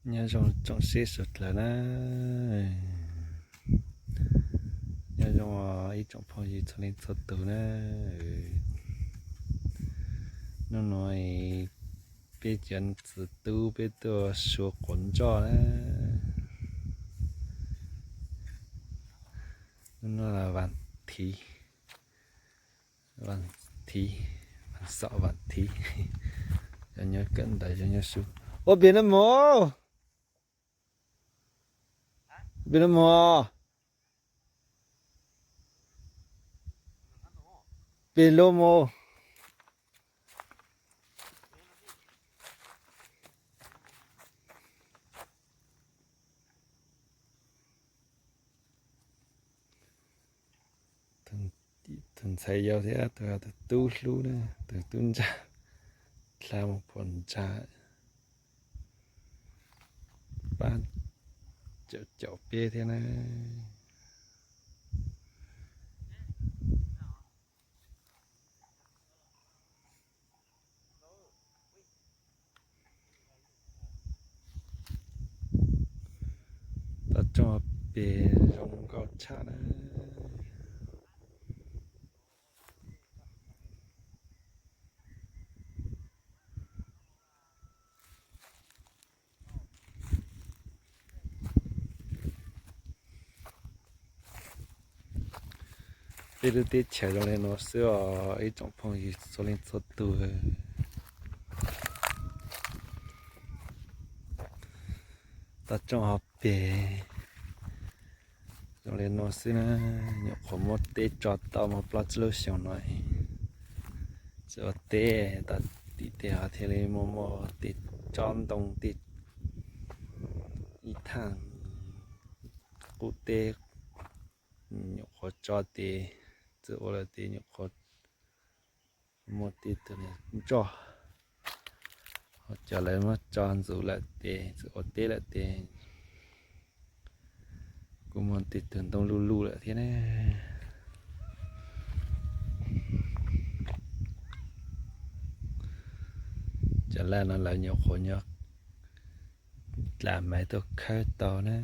Nyob zoo tsoom sib sawv dlawg na. Nyob zoo ib tsoom phooj ywg txhua leej txhua tus na. Hnub no peb cov txiv tub peb tuaj suav quav ntsoj na. Hnub no vas thiv, vas thiv, vas xaum vas thiv. Cov nyob kawm ntawv, cov nyob su. Ua pem no mus, pem no mus, pem no mus. Tus ntxhais yau thiab tus, tus tub hlub na, tus tub ntsa, dlha mus pom ntsa, pab caum caum peb thiab na. Toj roob pem zoo nkauj tshaj na. Peb lub teb chaws zoo li no xwb os ib tsoom phooj ywg txhua leej txhua tus. Toj roob hauv pes zoo li no xwb na. Nyuam qhuav muab teb tso tau muaj plaub tsib lub xyoos no, tsis ua teb, tau tim tej ho thiaj li muaj muaj tej tsob ntoo tej ib thaj qub teb, nyuam qhuav tso tes, txawm ua lawm tes nyuam qhuav muaj tej tug ntsoj, ho cov lawv muab tso ntxuv lawm tes txawm ua teb lawm tes kuj muaj tej tug ntoo luj luj lawm thiab ne. Cov laj no lawv nyuam qhuav nyob dlam maiv tuaj khawb tau na.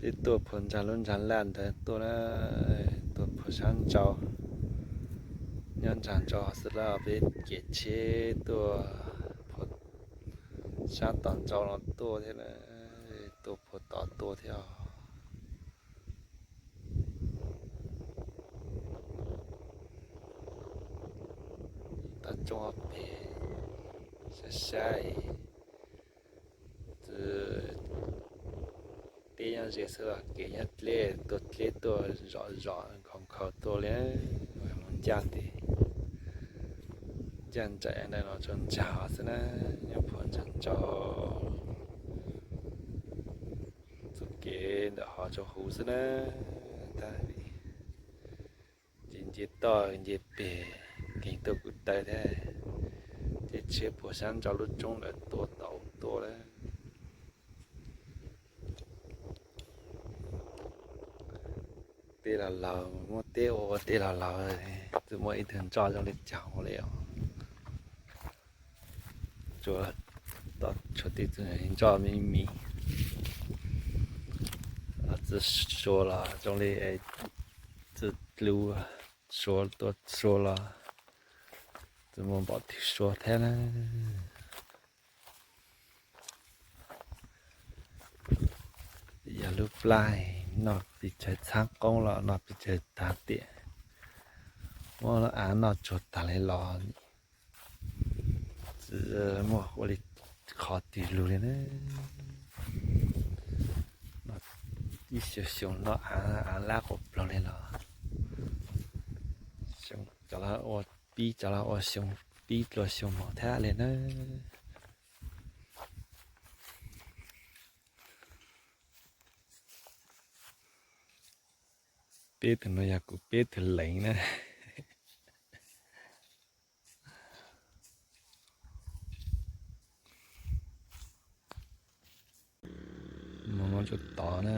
Peb tuaj puag ntsa lub ntsa laj ntawd tuaj na, tuaj puag sab nraud, nyob ntsa nraud xwb los peb kev tsheb tuaj puag sab tom nraud no tuaj thiab, tuaj puag tod tuaj thiab os. Toj roob pem saib saib, teb nyob ze xwb los kev nyob dleb, tuaj dleb tuaj zom zom nkhaus nkhaus tuaj li, mus ncaj tes, ncaj nraim ntawm no tsaug ntsa xwb na, nyob puag ntsa nraud, txoj kev ntawm hov tsaug huv xwb na. Tab sis nce nce toj nce pem nkeeg tuaj kuv taw thiab, ces tsheb puag sab nraud lub roob lawv tua tau tuaj lawm. Tej los laus muab teb ua ua tej los laus, txawm muaj ib tug ntsoj zoo li cas ua li os. Tsuas, tsuas tej tug ntsoj me me, txawm suav los zoo li txawm dlub suav tua suav los txawm muaj npaum twg suav thiab na. Yog lub plab noj pes tsawg txhab qoob los noj pes tsawg tag tiam, muab av noj tsuag tag li los txawm muaj ua li qhov twg lug li na. Ib xyoo xyoo noj av, av lab quas plaug li los, cov los ua pib, cov los ua xyoo pib dlua xyoo hmo thiab li na. Peb tug no yog kuv peb tug leev na. Mus no tsuas tod na.